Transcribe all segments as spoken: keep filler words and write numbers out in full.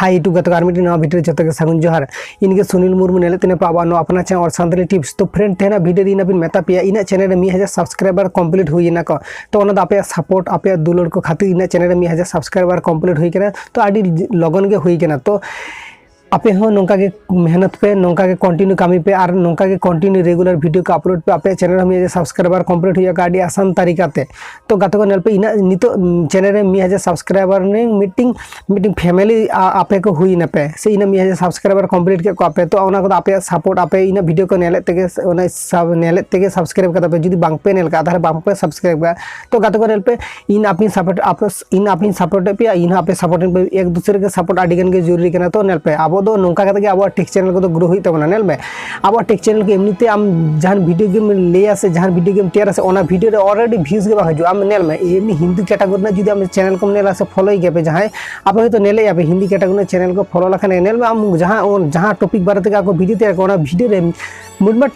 ᱦᱟᱭ YouTube ᱜᱟᱛᱮ ᱠᱚ, ᱟᱨ ᱢᱤᱫᱴᱤᱡ ᱱᱟᱣᱟ ᱵᱷᱤᱰᱤᱭᱳ ᱨᱮ ᱡᱚᱛᱚ ᱜᱮ ᱥᱟᱹᱜᱩᱱ ᱡᱚᱦᱟᱨ᱾ ᱤᱧ ᱜᱮ ᱥᱩᱱᱤᱞ ᱢᱩᱨᱢᱩ, ᱧᱮᱞᱮᱫ ᱛᱟᱦᱮᱱᱟ ᱯᱮ ᱟᱵᱚᱣᱟᱜ ᱱᱚᱣᱟ ᱟᱯᱱᱟᱨ ᱪᱮᱱᱮᱞ ᱚᱨ ᱥᱟᱱᱛᱟᱲᱤ ᱴᱤᱯᱥ᱾ ᱛᱚ ᱯᱷᱨᱮᱱᱰ, ᱛᱮᱦᱮᱧᱟᱜ ᱵᱷᱤᱰᱤᱭᱳ ᱨᱮ ᱤᱧ ᱟᱹᱵᱤᱱ ᱢᱮᱛᱟ ᱯᱮᱭᱟ, ᱤᱧᱟᱹᱜ ᱪᱮᱱᱮᱞ ᱨᱮ ᱢᱤᱫ ᱦᱟᱡᱟᱨ ᱥᱟᱵᱥᱠᱨᱟᱭᱵᱟᱨ ᱠᱚᱢᱯᱞᱤᱴ ᱦᱩᱭ ᱮᱱᱟ ᱠᱚ᱾ ᱛᱚ ᱚᱱᱟ ᱫᱚ ᱟᱯᱮᱭᱟᱜ ᱥᱟᱯᱳᱨᱴ, ᱟᱯᱮᱭᱟᱜ ᱫᱩᱞᱟᱹᱲ ᱠᱚ ᱠᱷᱟᱹᱛᱤᱨ ᱤᱧᱟᱹᱜ ᱪᱮᱱᱮᱞ ᱨᱮ ᱢᱤᱫ ᱦᱟᱡᱟᱨ ᱥᱟᱵᱥᱠᱨᱟᱭᱵᱟᱨ ᱠᱚᱢᱯᱞᱤᱴ ᱦᱩᱭ ᱠᱟᱱᱟ᱾ ᱛᱚ ᱟᱹᱰᱤ ᱞᱚᱜᱚᱱ ᱜᱮ ᱦᱩᱭ ᱠᱟᱱᱟ᱾ ᱛᱚ ᱟᱯᱮ ᱦᱚᱸ ᱱᱚᱝᱠᱟ ᱜᱮ ᱢᱮᱦᱱᱚᱛ ᱯᱮ, ᱱᱚᱝᱠᱟ ᱜᱮ ᱠᱚᱱᱴᱤᱱᱤᱭᱩ ᱠᱟᱹᱢᱤ ᱯᱮ, ᱟᱨ ᱱᱚᱝᱠᱟ ᱜᱮ ᱠᱚᱱᱴᱤᱱᱤᱭᱩ ᱨᱮᱜᱩᱞᱟᱨ ᱵᱷᱤᱰᱤᱭᱳ ᱠᱚ ᱟᱯᱞᱳᱰ ᱯᱮ᱾ ᱟᱯᱮᱭᱟᱜ ᱪᱮᱱᱮᱞ ᱨᱮ ᱢᱤᱫ ᱦᱟᱡᱟᱨ ᱥᱟᱵᱥᱠᱨᱟᱭᱵᱟᱨ ᱠᱚᱢᱯᱞᱤᱴ ᱦᱩᱭᱩᱜᱼᱟ ᱟᱹᱰᱤ ᱟᱥᱟᱱ ᱛᱟᱹᱨᱤᱠᱟ ᱛᱮ᱾ ᱛᱚ ᱜᱟᱛᱮ ᱠᱚ, ᱧᱮᱞ ᱯᱮ, ᱤᱧᱟᱹᱜ ᱱᱤᱛᱚᱜ ᱪᱮᱱᱮᱞ ᱨᱮ ᱢᱤᱫ ᱦᱟᱡᱟᱨ ᱥᱟᱵᱥᱠᱨᱟᱭᱵᱟᱨ ᱨᱮ ᱢᱤᱫᱴᱤᱝ ᱢᱤᱫᱴᱤᱝ ᱯᱷᱮᱢᱮᱞᱤ ᱟᱯᱮ ᱠᱚ ᱦᱩᱭ ᱱᱟᱯᱮ, ᱥᱮ ᱤᱱᱟᱹ ᱢᱤᱫ ᱦᱟᱡᱟᱨ ᱥᱟᱵᱥᱠᱨᱟᱭᱵᱟᱨ ᱠᱚᱢᱯᱞᱤᱴ ᱠᱮᱫ ᱠᱚᱣᱟ ᱯᱮ᱾ ᱛᱚ ᱚᱱᱟ ᱠᱚᱫᱚ ᱟᱯᱮᱭᱟᱜ ᱥᱟᱯᱳᱨᱴ, ᱟᱯᱮ ᱤᱱᱟᱹ ᱵᱷᱤᱰᱤᱭᱳ ᱠᱚ ᱧᱮᱞᱮᱫ ᱛᱮᱜᱮ, ᱚᱱᱟ ᱥᱟᱵ ᱧᱮᱞᱮᱫ ᱛᱮᱜᱮ ᱥᱟᱵᱥᱠᱨᱟᱭᱤᱵ ᱠᱟᱫᱟ ᱯᱮ᱾ ᱡᱩᱫᱤ ᱵᱟᱝ ᱯᱮ ᱧᱮᱞ ᱠᱟᱜᱼᱟ, ᱛᱟᱦᱚᱞᱮ ᱵᱟᱝ ᱯᱮ ᱥᱟᱵᱥᱠᱨᱟᱭᱤᱵ ᱠᱟᱜᱼᱟ᱾ ᱛᱚ ᱜᱟᱛᱮ ᱠᱚ, ᱧᱮᱞ ᱯᱮ, ᱤᱧ ᱟᱯᱮᱧ ᱥᱟᱯᱳᱨᱴ, ᱟᱯᱮ ᱤᱧ ᱟᱯᱮᱧ ᱥᱟᱯᱳᱨᱴ ᱮᱫ ᱯᱮᱭᱟ, ᱤᱧ ᱦᱚᱸ ᱟᱯᱮ ᱥᱟᱯᱳᱨᱴ ᱮᱫ ᱯᱮ᱾ ᱮᱠ ᱫᱩᱥᱨᱮ ᱜᱮ ᱥᱟᱯᱳᱨᱴ ᱟᱹᱰᱤ ᱜᱟᱱ ᱜᱮ ᱡᱚᱨᱩᱨᱤ ᱠᱟᱱᱟ᱾ ᱛᱚ ᱧᱮᱞ ᱯᱮ, ᱟᱵᱚ ᱫᱚ ᱱᱚᱝᱠᱟ ᱠᱟᱛᱮ ᱜᱮ ᱟᱵᱚᱣᱟᱜ ᱴᱮᱠ ᱪᱮᱱᱮᱞ ᱠᱚᱫᱚ ᱜᱨᱳ ᱦᱩᱭᱩᱜ ᱛᱟᱵᱚᱱᱟ᱾ ᱧᱮᱞ ᱢᱮ, ᱟᱵᱚᱣᱟᱜ ᱴᱮᱠ ᱪᱮᱱᱮᱞ ᱠᱚ ᱮᱢᱱᱤ ᱛᱮ ᱟᱢ ᱡᱟᱦᱟᱱ ᱵᱷᱤᱰᱤᱭᱳ ᱜᱮᱢ ᱞᱟᱹᱭᱟ ᱥᱮ ᱡᱟᱦᱟᱱ ᱵᱷᱤᱰᱤᱭᱳ ᱜᱮᱢ ᱛᱮᱭᱟᱨᱟ ᱥᱮ, ᱚᱱᱟ ᱵᱷᱤᱰᱤᱭᱳ ᱨᱮ ᱚᱞᱨᱮᱰᱤ ᱵᱷᱤᱭᱩᱡᱽ ᱜᱮ ᱵᱟᱝ ᱦᱤᱡᱩᱜᱼᱟ᱾ ᱟᱢ ᱧᱮᱞ ᱢᱮ, ᱮᱢᱱᱤ ᱦᱤᱱᱫᱤ ᱠᱮᱴᱟᱜᱚᱨᱤ ᱨᱮᱱᱟᱜ ᱡᱩᱫᱤ ᱟᱢ ᱪᱮᱱᱮᱞ ᱠᱚᱢ ᱧᱮᱞᱟ ᱥᱮ ᱯᱷᱚᱞᱳᱭ ᱜᱮᱭᱟ ᱯᱮ ᱡᱟᱦᱟᱸᱭ, ᱟᱯᱮ ᱦᱚᱭᱛᱳ ᱧᱮᱞᱮᱫ ᱟᱯᱮ ᱦᱤᱱᱫᱤ ᱠᱮᱴᱟᱜᱚᱨᱤ ᱨᱮᱱᱟᱜ ᱪᱮᱱᱮᱞ ᱠᱚ ᱯᱷᱚᱞᱳ ᱞᱮᱠᱷᱟᱱ, ᱧᱮᱞ ᱢᱮ, ᱟᱢ ᱡᱟᱦᱟᱸ ᱡᱟᱦᱟᱸ ᱴᱚᱯᱤᱠ ᱵᱟᱨᱮ ᱛᱮᱜᱮ ᱟᱠᱚ ᱵᱷᱤᱰᱤᱭᱳ ᱛᱮᱭᱟᱨ ᱠᱚ, ᱚᱱᱟ ᱵᱷᱤᱰᱤᱭᱳ ᱨᱮ ᱢᱳᱴᱢᱟᱴ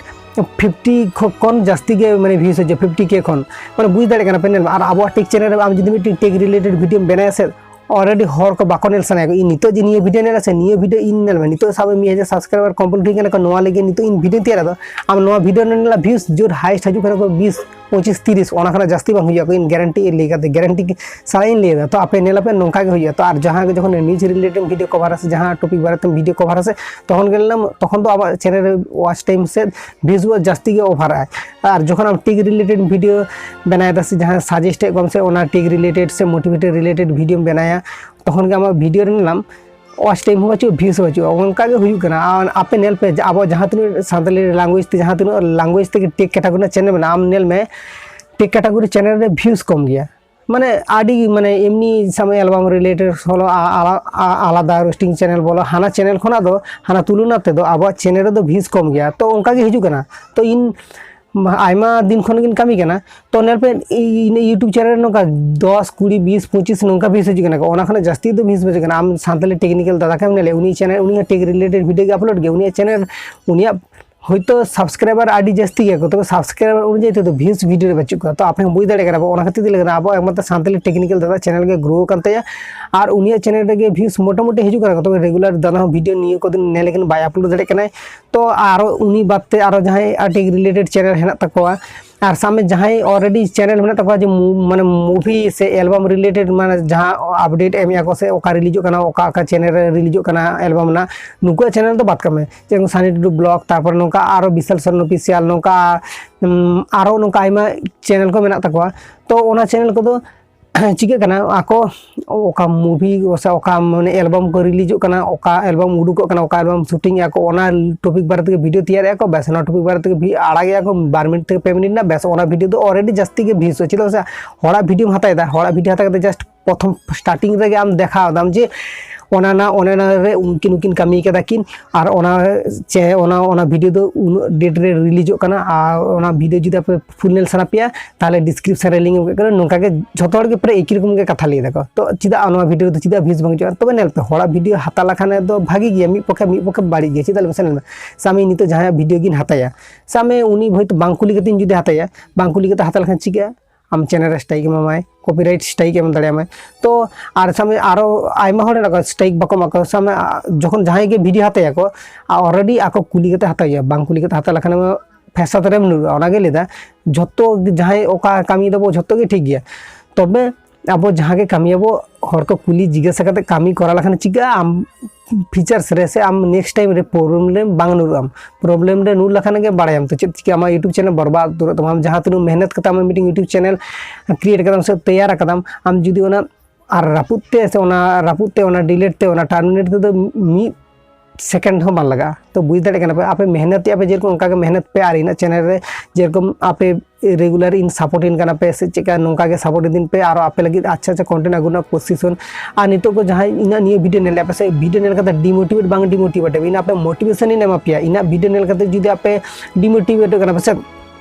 ᱯᱷᱤᱯᱴᱤ ᱠᱷᱚᱱ ᱡᱟᱹᱥᱛᱤ ᱜᱮ ᱢᱟᱱᱮ ᱵᱷᱤᱭᱩᱡᱽ ᱦᱤᱡᱩᱜᱼᱟ, ᱯᱷᱤᱯᱴᱤ ᱠᱮ ᱠᱷᱚᱱ᱾ ᱢᱟᱱᱮ ᱵᱩᱡᱽ ᱫᱟᱲᱮᱭᱟᱜ ᱠᱟᱱᱟ ᱯᱮ, ᱧᱮᱞ ᱢᱮ, ᱟᱨ ᱟᱵᱚᱣᱟᱜ ᱴᱮᱠ ᱪᱮᱱᱮᱞ ᱨᱮ ᱟᱢ ᱡᱩᱫᱤ ᱢᱤᱫᱴᱤᱡ ᱴᱮᱠ ᱨᱤᱞᱮᱴᱮᱰ ᱵᱷᱤᱰᱤᱭᱳᱢ ᱵᱮᱱᱟᱣᱟ ᱥᱮ, ᱚᱞᱨᱮᱰᱤ ᱦᱚᱲ ᱠᱚ ᱵᱟᱠᱚ ᱧᱮᱞ ᱥᱟᱱᱟᱭᱟ ᱠᱚ, ᱤᱧ ᱱᱤᱛᱚᱜ ᱡᱮ ᱱᱤᱭᱟᱹ ᱵᱷᱤᱰᱤᱭᱳ ᱧᱮᱞᱟ ᱥᱮ, ᱱᱤᱭᱟᱹ ᱵᱷᱤᱰᱤᱭᱳ ᱤᱧ ᱧᱮᱞ ᱢᱮ, ᱱᱤᱛᱚᱜ ᱥᱟᱵ ᱢᱮ ᱢᱤᱫ ᱦᱟᱡᱟᱨ ᱥᱟᱵᱥᱠᱨᱟᱭᱵᱟᱨ ᱠᱚᱢᱯᱞᱤᱴ ᱦᱩᱭ ᱠᱟᱱᱟ ᱠᱚ, ᱱᱚᱣᱟ ᱞᱟᱹᱜᱤᱫ ᱱᱤᱛᱚᱜ ᱤᱧ ᱵᱷᱤᱰᱤᱭᱳ ᱛᱮᱭᱟᱨᱟ ᱫᱚ, ᱟᱢ ᱱᱚᱣᱟ ᱵᱷᱤᱰᱤᱭᱳ ᱧᱮᱞᱟ ᱵᱷᱤᱭᱩᱡᱽ ᱡᱳᱨ ᱦᱟᱭᱮᱥᱴ ᱦᱤᱡᱩᱜ ᱠᱟᱱᱟ ᱠᱚ ᱵᱤᱥ, ᱯᱚᱸᱪᱤᱥ, ᱛᱤᱨᱤᱥ, ᱚᱱᱟ ᱠᱷᱚᱱᱟᱜ ᱡᱟᱹᱥᱛᱤ ᱵᱟᱝ ᱦᱩᱭᱩᱜᱼᱟ᱾ ᱤᱧ ᱜᱮᱨᱮᱱᱴᱤ ᱞᱟᱹᱭ ᱠᱟᱛᱮ, ᱜᱮᱨᱮᱱᱴᱤ ᱥᱟᱞᱟᱜ ᱤᱧ ᱞᱟᱹᱭ ᱮᱫᱟ᱾ ᱛᱚ ᱟᱯᱮ ᱧᱮᱞ ᱟᱯᱮ, ᱱᱚᱝᱠᱟ ᱜᱮ ᱦᱩᱭᱩᱜᱼᱟ᱾ ᱛᱚ ᱟᱨ ᱡᱟᱦᱟᱸ ᱜᱮ ᱡᱚᱠᱷᱚᱱ ᱱᱤᱭᱩᱡᱽ ᱨᱤᱞᱮᱴᱮᱰ ᱵᱷᱤᱰᱤᱭᱳ ᱠᱚᱵᱷᱟᱨᱟ ᱥᱮ, ᱡᱟᱦᱟᱸ ᱴᱚᱯᱤᱠ ᱵᱟᱨᱮᱛᱮ ᱵᱷᱤᱰᱤᱭᱳ ᱠᱚᱵᱷᱟᱨᱟ ᱥᱮ, ᱛᱚᱠᱷᱚᱱ ᱜᱮ ᱧᱮᱞ ᱧᱟᱢ, ᱛᱚᱠᱷᱚᱱ ᱫᱚ ᱟᱵᱚᱣᱟᱜ ᱪᱮᱱᱮᱞ ᱨᱮ ᱣᱟᱪ ᱴᱟᱭᱤᱢ ᱥᱮ ᱵᱷᱤᱭᱩᱡᱽ ᱡᱟᱹᱥᱛᱤ ᱜᱮ ᱚᱵᱷᱟᱨᱟᱜᱼᱟ᱾ ᱟᱨ ᱡᱚᱠᱷᱚᱱ ᱟᱢ ᱴᱮᱠ ᱨᱤᱞᱮᱴᱮᱰ ᱵᱷᱤᱰᱤᱭᱳ ᱵᱮᱱᱟᱣ ᱮᱫᱟ ᱥᱮ, ᱡᱟᱦᱟᱸᱭ ᱥᱟᱡᱮᱥᱴ ᱮᱫ ᱠᱚᱣᱟᱢ ᱥᱮ, ᱚᱱᱟ ᱴᱮᱠ ᱨᱤᱞᱮᱴᱮᱰ ᱥᱮ ᱢᱳᱴᱤᱵᱷᱮᱴᱮᱰ ᱨᱤᱞᱮᱴᱮᱰ ᱵᱷᱤᱰᱤᱭᱳᱢ ᱵᱮᱱᱟᱣᱟ, ᱛᱚᱠᱷᱚᱱ ᱜᱮ ᱟᱢᱟᱜ ᱵᱷᱤᱰᱤᱭᱳ ᱨᱮ ᱧᱮᱞ ᱧᱟᱢ ᱣᱟᱪ ᱴᱟᱭᱤᱢ ᱦᱚᱸ ᱵᱟᱹᱪᱩᱜᱼᱟ, ᱵᱷᱤᱭᱩᱡᱽ ᱦᱚᱸ ᱵᱟᱹᱪᱩᱜᱼᱟ᱾ ᱚᱱᱠᱟ ᱜᱮ ᱦᱩᱭᱩᱜ ᱠᱟᱱᱟ᱾ ᱟᱨ ᱟᱯᱮ ᱧᱮᱞ ᱯᱮ, ᱡᱮ ᱟᱵᱚ ᱡᱟᱦᱟᱸ ᱛᱤᱱᱟᱹᱜ ᱥᱟᱱᱛᱟᱲᱤ ᱞᱮᱝᱜᱩᱭᱮᱡᱽ ᱛᱮ, ᱡᱟᱦᱟᱸ ᱛᱤᱱᱟᱹᱜ ᱞᱮᱝᱜᱩᱭᱮᱡᱽ ᱛᱮᱜᱮ ᱴᱮᱠ ᱠᱮᱴᱟᱜᱚᱨᱤ ᱨᱮᱱᱟᱜ ᱪᱮᱱᱮᱞ ᱢᱮᱱᱟᱜᱼᱟ, ᱟᱢ ᱧᱮᱞ ᱢᱮ, ᱴᱮᱠ ᱠᱮᱴᱟᱜᱚᱨᱤ ᱪᱮᱱᱮᱞ ᱨᱮ ᱵᱷᱤᱭᱩᱡᱽ ᱠᱚᱢ ᱜᱮᱭᱟ᱾ ᱢᱟᱱᱮ ᱟᱹᱰᱤ, ᱢᱟᱱᱮ ᱮᱢᱱᱤ ᱥᱟᱢ ᱮᱞᱵᱟᱢ ᱨᱤᱞᱮᱴᱮᱰ ᱦᱚᱞᱚ ᱟ-, ᱟᱞᱟ-, ᱟ-, ᱟᱞᱟᱫᱟ ᱨᱳᱥᱴᱤᱝ ᱪᱮᱱᱮᱞ ᱵᱚᱞᱚ, ᱦᱟᱱᱟ ᱪᱮᱱᱮᱞ ᱠᱷᱚᱱᱟᱜ ᱫᱚ, ᱦᱟᱱᱟ ᱛᱩᱞᱚᱱᱟ ᱛᱮᱫᱚ ᱟᱵᱚᱣᱟᱜ ᱪᱮᱱᱮᱞ ᱨᱮᱫᱚ ᱵᱷᱤᱭᱩᱡᱽ ᱠᱚᱢ ᱜᱮᱭᱟ᱾ ᱛᱚ ᱚᱱᱠᱟ ᱜᱮ ᱦᱤᱡᱩᱜ ᱠᱟᱱᱟ᱾ ᱛᱚ ᱤᱧ ᱢᱟ-, ᱟᱭᱢᱟ ᱫᱤᱱ ᱠᱷᱚᱱ ᱜᱤᱧ ᱠᱟᱹᱢᱤ ᱠᱟᱱᱟ᱾ ᱛᱚ ᱧᱮᱞ ᱯᱮ, ᱤ-, ᱤᱧᱟᱹᱜ YouTube ᱪᱮᱱᱮᱞ ᱨᱮ ᱱᱚᱝᱠᱟ ᱫᱚᱥ, ᱠᱩᱲᱤ, ᱵᱤᱥ, ᱯᱚᱸᱪᱤᱥ ᱱᱚᱝᱠᱟ ᱵᱷᱤᱭᱩᱡᱽ ᱦᱤᱡᱩᱜ ᱠᱟᱱᱟ᱾ ᱚᱱᱟ ᱠᱷᱚᱱᱟᱜ ᱡᱟᱹᱥᱛᱤ ᱫᱚ ᱵᱷᱤᱭᱩᱡᱽ ᱵᱟᱝ ᱦᱤᱡᱩᱜ ᱠᱟᱱᱟ᱾ ᱟᱢ ᱥᱟᱱᱛᱟᱞᱤ ᱴᱮᱠᱱᱤᱠᱮᱞ ᱫᱟᱫᱟ ᱠᱟᱱᱟᱢ, ᱧᱮᱞᱮ, ᱩᱱᱤ ᱪᱮᱱᱮᱞ, ᱩᱱᱤ ᱦᱚᱸ ᱴᱮᱠ ᱨᱤᱞᱮᱴᱮᱰ ᱵᱷᱤᱰᱤᱭᱳ ᱜᱮ ᱟᱯᱞᱳᱰ ᱜᱮᱭᱟ᱾ ᱩᱱᱤᱭᱟᱜ ᱪᱮᱱᱮᱞ, ᱩᱱᱤᱭᱟᱜ ᱦᱳᱭᱛᱳ subscriber ᱟᱹᱰᱤ ᱡᱟᱹᱥᱛᱤ ᱜᱮᱭᱟ ᱠᱚ, ᱛᱚᱵᱮ subscriber ᱚᱱᱩᱡᱟᱭᱤ ᱛᱮᱫᱚ views video ᱨᱮ ᱵᱟᱹᱪᱩᱜ ᱠᱚᱣᱟ᱾ ᱛᱚ ᱟᱯᱮ ᱦᱚᱸ ᱵᱩᱡᱽ ᱫᱟᱲᱮᱭᱟᱜ ᱠᱟᱱᱟ ᱵᱚ, ᱚᱱᱟ ᱠᱷᱟᱹᱛᱤᱨ ᱛᱮ ᱞᱟᱹᱭ ᱠᱟᱱᱟ ᱟᱵᱚ ᱮᱠᱢᱟᱛᱨᱚ ᱥᱟᱱᱛᱟᱞᱤ technical ᱫᱟᱫᱟ channel ᱜᱮ grow ᱟᱠᱟᱱ ᱛᱟᱭᱟ᱾ ᱟᱨ ᱩᱱᱤᱭᱟᱜ channel ᱨᱮᱜᱮ views ᱢᱚᱴᱟᱢᱩᱴᱤ ᱦᱤᱡᱩᱜ ᱠᱟᱱᱟ ᱠᱚ, ᱛᱚᱵᱮ regular ᱫᱟᱫᱟ ᱦᱚᱸ video ᱱᱤᱭᱟᱹ ᱠᱚ ᱫᱤᱱ ᱧᱮᱞ ᱞᱮᱠᱷᱟᱱ ᱵᱟᱭ upload ᱫᱟᱲᱮᱭᱟᱜ ᱠᱟᱱᱟᱭ᱾ ᱛᱚ ᱟᱨᱚ ᱩᱱᱤ ᱵᱟᱫ ᱛᱮ ᱟᱨᱚ ᱡᱟᱦᱟᱸᱭ ᱟᱨ tech related channel ᱦᱮᱱᱟᱜ ᱛᱟᱠᱚᱣᱟ, ᱟᱨ ᱥᱟᱵ ᱢᱮ ᱡᱟᱦᱟᱸᱭ already channel ᱢᱮᱱᱟᱜ ᱛᱟᱠᱚᱣᱟ ᱡᱮ ᱢᱩ-, ᱢᱟᱱᱮ movie ᱥᱮ album related, ᱢᱟᱱᱮ ᱡᱟᱦᱟᱸ update ᱮᱢᱮᱜᱼᱟ ᱠᱚ ᱥᱮ ᱚᱠᱟ releaseᱚᱜ ᱠᱟᱱᱟ, ᱚᱠᱟ ᱚᱠᱟ channel ᱨᱮ releaseᱚᱜ ᱠᱟᱱᱟ album ᱨᱮᱱᱟᱜ, ᱱᱩᱠᱩᱣᱟᱜ channel ᱫᱚ ᱵᱟᱫ ᱠᱟᱜ ᱢᱮ᱾ ᱡᱮᱢᱚᱱ ᱥᱟᱱᱤ ᱴᱩᱰᱩ vlog, ᱛᱟᱨᱯᱚᱨ ᱱᱚᱝᱠᱟ ᱟᱨᱚ ᱵᱤᱥᱟᱞ ᱥᱚᱨᱮᱱ official, ᱱᱚᱝᱠᱟ, ᱩᱢ, ᱟᱨᱚ ᱱᱚᱝᱠᱟ ᱟᱭᱢᱟ channel ᱠᱚ ᱢᱮᱱᱟᱜ ᱛᱟᱠᱚᱣᱟ᱾ ᱛᱚ ᱚᱱᱟ channel ᱠᱚᱫᱚ ᱪᱤᱠᱟᱹᱜ ᱠᱟᱱᱟ, ᱟᱠᱚ ᱚᱠᱟ movie ᱥᱮ ᱚᱠᱟ ᱢᱟᱱᱮ album ᱠᱚ releaseᱚᱜ ᱠᱟᱱᱟ, ᱚᱠᱟ album ᱩᱰᱩᱠᱚᱜ ᱠᱟᱱᱟ, ᱚᱠᱟ album shooting ᱮᱜᱼᱟ ᱠᱚ, ᱚᱱᱟ topic ᱵᱟᱨᱮ ᱛᱮᱜᱮ video ᱛᱮᱭᱟᱨᱮᱜᱼᱟ ᱠᱚ, ᱵᱮᱥ, ᱚᱱᱟ topic ᱵᱟᱨᱮ ᱛᱮᱜᱮ vi-, ᱟᱲᱟᱜᱮᱜᱼᱟ ᱠᱚ ᱵᱟᱨ minute ᱛᱷᱮᱠᱮ ᱯᱮ minute ᱨᱮᱱᱟᱜ, ᱵᱮᱥ, ᱚᱱᱟ video ᱫᱚ already ᱡᱟᱹᱥᱛᱤ ᱜᱮ views ᱦᱩᱭᱩᱜᱼᱟ᱾ ᱪᱮᱫᱟᱜ ᱥᱮ ᱦᱚᱲᱟᱜ videoᱢ ᱦᱟᱛᱟᱣ ᱮᱫᱟ, ᱦᱚᱲᱟᱜ video ᱦᱟᱛᱟᱣ ᱠᱟᱛᱮ just ᱯᱨᱚᱛᱷᱚᱢ starting ᱨᱮᱜᱮ ᱟᱢ ᱫᱮᱠᱷᱟᱣ ᱫᱟᱢ ᱡᱮ ᱚᱱᱟ ᱱᱟ, ᱚᱱᱟ ᱱᱟ ᱨᱮ ᱩᱱᱠᱤᱱ, ᱩᱱᱠᱤᱱ ᱠᱟᱹᱢᱤ ᱠᱟᱫᱟ ᱠᱤᱱ, ᱟᱨ ᱚᱱᱟ ᱪᱮ, ᱚᱱᱟ, ᱚᱱᱟ video ᱫᱚ ᱩᱱᱟᱹᱜ date ᱨᱮ releaseᱚᱜ ᱠᱟᱱᱟ, ᱟᱨ ᱚᱱᱟ video ᱡᱩᱫᱤ ᱟᱯᱮ full ᱧᱮᱞ ᱥᱟᱱᱟ ᱯᱮᱭᱟ, ᱛᱟᱦᱚᱞᱮ description ᱨᱮ link ᱮᱢ ᱠᱟᱜ ᱠᱟᱱᱟ᱾ ᱱᱚᱝᱠᱟ ᱜᱮ ᱡᱷᱚᱛᱚ ᱦᱚᱲ ᱜᱮ ᱯᱨᱟᱭ ᱮᱠᱤ ᱨᱚᱠᱚᱢ ᱜᱮ ᱠᱟᱛᱷᱟ ᱞᱟᱹᱭ ᱫᱟᱠᱚ᱾ ᱛᱚ ᱪᱮᱫᱟᱜ ᱱᱚᱣᱟ video ᱨᱮᱫᱚ ᱪᱮᱫᱟᱜ views ᱵᱟᱝ ᱦᱤᱡᱩᱜᱼᱟ? ᱛᱚᱵᱮ ᱧᱮᱞ ᱯᱮ, ᱦᱚᱲᱟᱜ video ᱦᱟᱛᱟᱣ ᱞᱮᱠᱷᱟᱱ ᱫᱚ ᱵᱷᱟᱜᱤ ᱜᱮᱭᱟ, ᱢᱤᱫ ᱯᱚᱠᱷᱮ, ᱢᱤᱫ ᱯᱚᱠᱷᱮ ᱵᱟᱹᱲᱤᱡ ᱜᱮᱭᱟ᱾ ᱪᱮᱫᱟᱜ ᱞᱟᱹᱭ ᱢᱮᱥᱮ, ᱧᱮᱞ ᱢᱮ, ᱥᱟᱵ ᱢᱮ ᱱᱤᱛᱚᱜ ᱡᱟᱦᱟᱸᱭᱟᱜ video ᱜᱤᱧ ᱦᱟᱛᱟᱭᱟ, ᱥᱟᱵ ᱢᱮ ᱩᱱᱤ ᱦᱚᱭᱛᱳ ᱵᱟᱝ ᱠᱩᱞᱤ ᱠᱟᱛᱮᱧ ᱡᱩᱫᱤ ᱦᱟᱛᱟᱭᱟ, ᱵᱟᱝ ᱠᱩᱞᱤ ᱠᱟᱛᱮ ᱦᱟᱛᱟᱣ ᱞᱮᱠᱷᱟᱱ ᱪᱤᱠᱟᱹᱜᱼᱟ? ᱟᱢ channel ᱨᱮ strike ᱮᱢᱟᱢᱟᱭ, copyright strike ᱮᱢ ᱫᱟᱲᱮᱭᱟᱢᱟᱭ᱾ ᱛᱚ ᱟᱨ ᱥᱟᱵ ᱢᱮ ᱟᱨᱚ ᱟᱭᱢᱟ ᱦᱚᱲ ᱦᱮᱱᱟᱜ ᱠᱚᱣᱟ strike ᱵᱟᱠᱚ ᱮᱢᱟ ᱠᱚᱣᱟ᱾ ᱥᱟᱵ ᱢᱮ, ᱟ, ᱡᱚᱠᱷᱚᱱ ᱡᱟᱦᱟᱸᱭ ᱜᱮ video ᱦᱟᱛᱟᱭᱟᱠᱚ, ᱟ, already ᱟᱠᱚ ᱠᱩᱞᱤ ᱠᱟᱛᱮ ᱦᱟᱛᱟᱣ ᱦᱩᱭᱩᱜᱼᱟ, ᱵᱟᱝ ᱠᱩᱞᱤ ᱠᱟᱛᱮ ᱦᱟᱛᱟᱣ ᱞᱮᱠᱷᱟᱱ ᱯᱷᱮᱥᱟ ᱛᱮ ᱨᱮᱢ ᱧᱩᱨᱩᱜᱼᱟ᱾ ᱚᱱᱟᱜᱮ ᱞᱟᱹᱭᱫᱟ, ᱡᱷᱚᱛᱚ ᱡᱟᱦᱟᱸᱭ ᱚᱠᱟ ᱠᱟᱹᱢᱤ ᱫᱟᱵᱚ ᱡᱷᱚᱛᱚ ᱜᱮ ᱴᱷᱤᱠ ᱜᱮᱭᱟ, ᱛᱚᱵᱮ ᱟᱵᱚ ᱡᱟᱦᱟᱸ ᱜᱮ ᱠᱟᱹᱢᱤᱭᱟᱵᱚ ᱦᱚᱲ ᱠᱚ ᱠᱩᱞᱤ ᱡᱤᱜᱽᱜᱟᱥᱟ ᱠᱟᱛᱮ ᱠᱟᱹᱢᱤ ᱠᱚᱨᱟᱣ ᱞᱮᱠᱷᱟᱱ ᱪᱤᱠᱟᱹᱜᱼᱟ, ᱟᱢ futures ᱨᱮ ᱥᱮ ᱟᱢ next time ᱨᱮ problem ᱨᱮ ᱵᱟᱝ ᱧᱩᱨᱩᱜ ᱟᱢ᱾ Problem ᱨᱮ ᱧᱩᱨ ᱞᱮᱠᱷᱟᱱ ᱜᱮ ᱵᱟᱲᱟᱭᱟᱢ ᱛᱚ ᱪᱮᱫ ᱪᱤᱠᱟᱹᱜᱼᱟ, ᱟᱢᱟᱜ YouTube channel ᱵᱚᱨᱵᱟᱫ ᱩᱛᱟᱹᱨᱚᱜ ᱛᱟᱢᱟ᱾ ᱟᱢ ᱡᱟᱦᱟᱸ ᱛᱤᱱᱟᱹᱜ ᱢᱮᱦᱱᱚᱛ ᱠᱟᱛᱮ ᱟᱢᱟᱜ ᱢᱤᱫᱴᱮᱱ YouTube channel create ᱠᱟᱫᱟᱢ ᱥᱮ ᱛᱮᱭᱟᱨ ᱠᱟᱫᱟᱢ, ᱟᱢ ᱡᱩᱫᱤ ᱚᱱᱟ ᱟᱨ ᱨᱟᱹᱯᱩᱫ ᱛᱮ ᱥᱮ ᱚᱱᱟ ᱨᱟᱹᱯᱩᱫ ᱛᱮ, ᱚᱱᱟ delete ᱛᱮ, ᱚᱱᱟ terminate ᱛᱮᱫᱚ ᱢᱤᱫ second ᱦᱚᱸ ᱵᱟᱝ ᱞᱟᱜᱟᱜᱼᱟ᱾ ᱛᱚ ᱵᱩᱡᱽ ᱫᱟᱲᱮᱭᱟᱜ ᱠᱟᱱᱟ ᱯᱮ, ᱟᱯᱮ ᱢᱮᱦᱱᱚᱛ ᱮᱫᱼᱟ ᱯᱮ ᱡᱮᱨᱚᱠᱚᱢ ᱚᱱᱠᱟ ᱜᱮ ᱢᱮᱦᱱᱚᱛ ᱯᱮ, ᱟᱨ ᱤᱧᱟᱹᱜ channel ᱨᱮ ᱡᱮᱨᱚᱠᱚᱢ ᱟᱯᱮ regular ᱤᱧ support ᱤᱧ ᱠᱟᱱᱟ ᱯᱮ ᱥᱮ ᱪᱮᱫᱠᱟ, ᱱᱚᱝᱠᱟ ᱜᱮ support ᱤᱫᱤᱧ ᱯᱮ, ᱟᱨᱚ ᱟᱯᱮ ᱞᱟᱹᱜᱤᱫ ᱟᱪᱪᱷᱟ ᱟᱪᱪᱷᱟ content ᱟᱹᱜᱩ ᱨᱮᱱᱟᱜ ᱠᱳᱥᱤᱥ ᱦᱚᱸ᱾ ᱟᱨ ᱱᱤᱛᱚᱜ ᱠᱚ ᱡᱟᱦᱟᱸᱭ ᱤᱧᱟᱹᱜ ᱱᱤᱭᱟᱹ video ᱧᱮᱞ ᱯᱮ ᱥᱮ video ᱧᱮᱞ ᱠᱟᱛᱮ demotivate ᱵᱟᱝ demotivate ᱤᱧ ᱟᱯᱮ motivation ᱤᱧ ᱮᱢᱟ ᱯᱮᱭᱟ, ᱤᱧᱟᱹᱜ video ᱧᱮᱞ ᱠᱟᱛᱮ ᱡᱩᱫᱤ ᱟᱯᱮ demotivate ᱠᱟᱱᱟ ᱯᱮ ᱥᱮ,